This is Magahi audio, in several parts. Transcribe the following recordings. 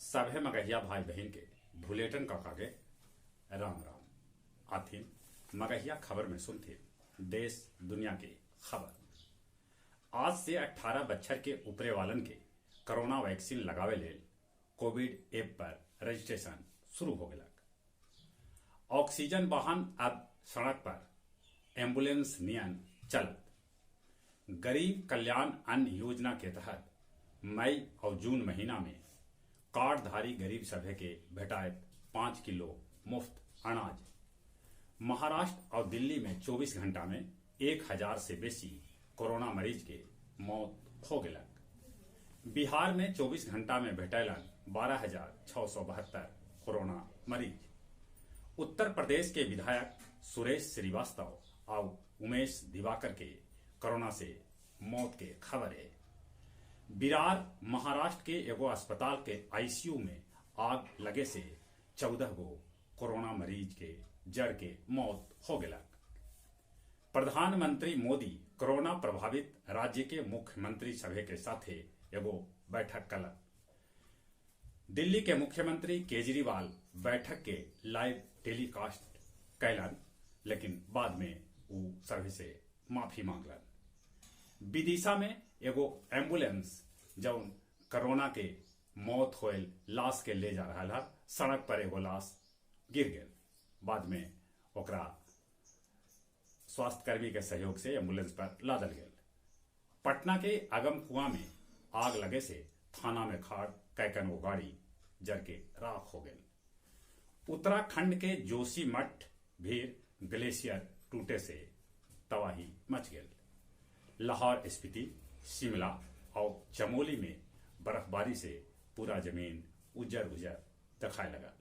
सभे मगहिया भाई बहन के भुलेटन काका के राम राम। आथिन मगहिया खबर में सुनथिन देश दुनिया के खबर। आज से 18 बच्छर के ऊपरे वालन के कोरोना वैक्सीन लगावे लेल कोविड ऐप पर रजिस्ट्रेशन शुरू हो गलक। ऑक्सीजन वाहन अब सड़क पर एम्बुलेंस नियन चलत। गरीब कल्याण अन्न योजना के तहत मई और जून महीना में कार्डधारी गरीब सभे के भेटायत 5 किलो मुफ्त अनाज। महाराष्ट्र और दिल्ली में 24 घंटा में 1000 से बेसी कोरोना मरीज के मौत हो गलक। बिहार में 24 घंटा में भेटैलन 12,672 कोरोना मरीज। उत्तर प्रदेश के विधायक सुरेश श्रीवास्तव और उमेश दिवाकर के कोरोना से मौत के खबर है। बिरार महाराष्ट्र के एगो अस्पताल के आईसीयू में आग लगे से 14 गो कोरोना मरीज के जड़ के मौत हो गलक। प्रधानमंत्री मोदी कोरोना प्रभावित राज्य के मुख्यमंत्री सभे के साथे एगो बैठक कलक। दिल्ली के मुख्यमंत्री केजरीवाल बैठक के लाइव टेलीकास्ट कैलन, लेकिन बाद में वो सभी से माफी मांगलन। विदिशा में एगो एम्बुलेंस जौन कोरोना के मौत होयल लाश के ले जा रहा है, सड़क पर एगो लाश गिर गया। बाद में ओकरा स्वास्थ्यकर्मी के सहयोग से एम्बुलेंस पर लादल गया। पटना के अगम कुआं में आग लगे से थाना में खाड़ कैकन वो गाड़ी जर के राख हो गई। उत्तराखंड के जोशी मठ भीर ग्लेशियर टूटे से तबाही मच गई। लाहौल स्पीति, शिमला और चमोली में बर्फबारी से पूरा जमीन उजर उजर दिखाई लगा।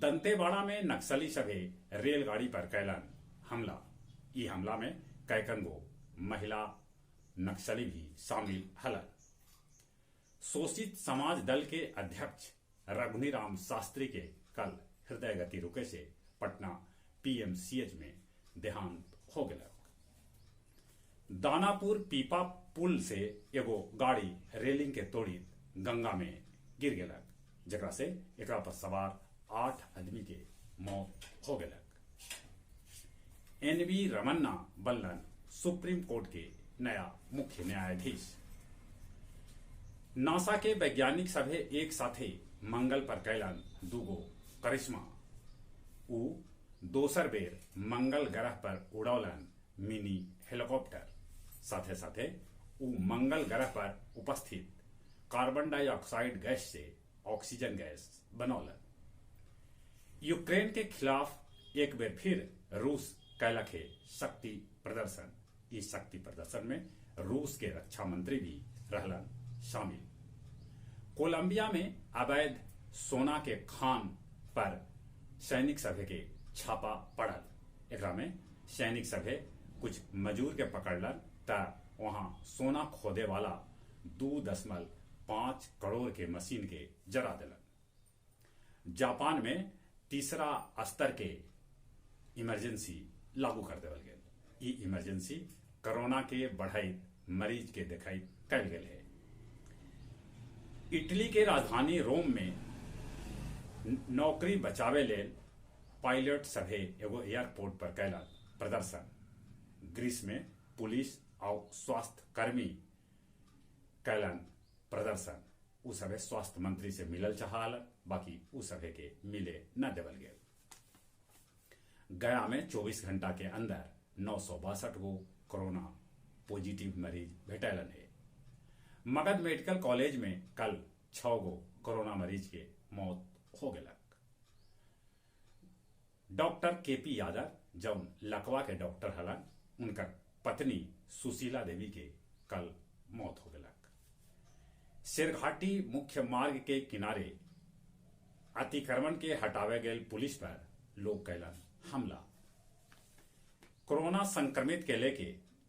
दंतेवाड़ा में नक्सली सभे रेलगाड़ी पर कैलन हमला। ई हमला में कैकन गो महिला नक्सली भी शामिल हलन। शोषित समाज दल के अध्यक्ष रघुनीराम शास्त्री के कल हृदय गति रुके से पटना पीएमसीएच में देहांत हो गया। दानापुर पीपा पुल से एगो गाड़ी रेलिंग के तोड़ी गंगा में गिर गलक, जकरा से एकरा पर सवार 8 आदमी के मौत हो गलक। एनवी रमन्ना बनलन सुप्रीम कोर्ट के नया मुख्य न्यायाधीश। नासा के वैज्ञानिक सभे एक साथे मंगल पर कैलन दूगो करिश्मा। ऊ दोसर बेर मंगल ग्रह पर उड़ौलन मिनी हेलीकॉप्टर। साथे साथे ऊ मंगल ग्रह पर उपस्थित कार्बन डाइऑक्साइड गैस से ऑक्सीजन गैस बनौलन। यूक्रेन के खिलाफ एक बेर फिर रूस कैलक है शक्ति प्रदर्शन। इस शक्ति प्रदर्शन में रूस के रक्षा मंत्री भी रहलन शामिल। कोलंबिया में अवैध सोना के खान पर सैनिक सभे के छापा पड़ल। एकरा में सैनिक सभे कुछ मजदूर के पकड़लन त वहां सोना खोदे वाला 2.5 करोड़ के मशीन के जरा दिलन। जापान में तीसरा स्तर के इमरजेंसी लागू कर देवल गेल। ई इमरजेंसी कोरोना के बढ़ई मरीज के दिखाई कैल गेल है। इटली के राजधानी रोम में नौकरी बचावे लेल पायलट सभे एगो एयरपोर्ट पर कैलन प्रदर्शन। ग्रीस में पुलिस और स्वास्थ्य कर्मी कैलन प्रदर्शन। उ सभे स्वास्थ्य मंत्री से मिलल चाहल, बाकी उ सभे के मिले न देवल गेल। गया में 24 घंटा के अंदर 962 गो कोरोना पॉजिटिव मरीज भेटैलन है। मगध मेडिकल कॉलेज में कल 6 गो कोरोना मरीज के मौत हो गलक। डॉक्टर केपी यादव जौन लकवा के डॉक्टर हलन, उनकर पत्नी सुशीला देवी के कल मौत हो गलक। शेरघाटी मुख्य मार्ग के किनारे अतिक्रमण के हटावे गए पुलिस पर लोग कैलन हमला। कोरोना संक्रमित के लेके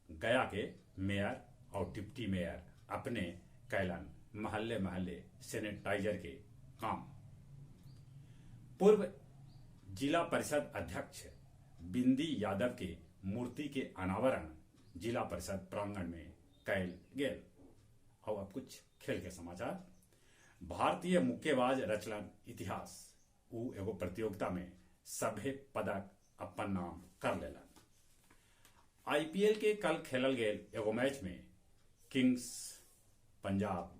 गया के मेयर और डिप्टी मेयर अपने कैलन मोहल्ले मोहल्ले सैनिटाइजर के काम। पूर्व जिला परिषद अध्यक्ष बिंदी यादव के मूर्ति के अनावरण जिला परिषद प्रांगण में कैल गेल। और अब कुछ खेल के समाचार। भारतीय मुक्केबाज रचलन इतिहास। ऊ एगो प्रतियोगिता में सभे पदक अपन नाम कर लेलन। आईपीएल के कल खेलल गेल एगो मैच में किंग्स पंजाब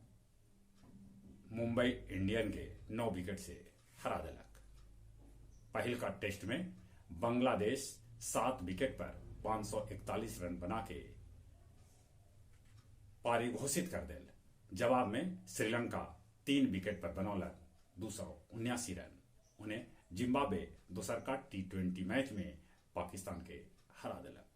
मुंबई इंडियन के 9 विकेट से हरा देलक। पहिल का टेस्ट में बांग्लादेश 7 विकेट पर 541 रन बना के पारी घोषित कर देल। जवाब में श्रीलंका 3 विकेट पर बनौलक 279 रन। उन्हें जिम्बाब्वे दोसर का T20 match में पाकिस्तान के हरा देलक।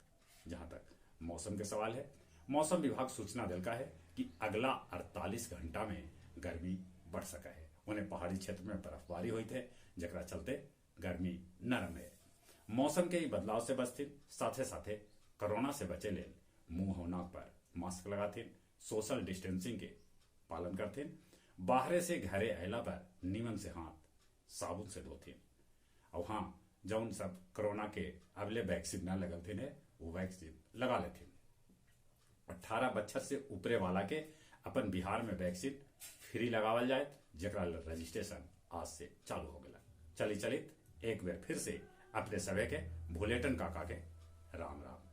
जहां तक मौसम के सवाल है, मौसम विभाग सूचना दिलका है कि अगला 48 घंटा में गर्मी बढ़ सका है। उन्हें पहाड़ी क्षेत्र में बर्फबारी हुई थे, जकरा चलते गर्मी नरम है। मौसम के बदलाव से बचथिन, साथे साथे कोरोना से बचे लेल मुंह और नाक पर मास्क लगाथिन, सोशल डिस्टेंसिंग के पालन करथिन, बाहरे से घरे अला पर नीमन से हाथ साबुन से धोथिन। और हाँ, जौन सब कोरोना के अगले वैक्सीन न लगल थिन है वो वैक्सीन लगा लेथिन। 18 बच्चर से ऊपरे वाला के अपन बिहार में वैक्सीन फ्री लगावल जाए, जकरा रजिस्ट्रेशन आज से चालू हो गया। चली चलित एक बार फिर से अपने सभे के भुलेटन काका के राम राम।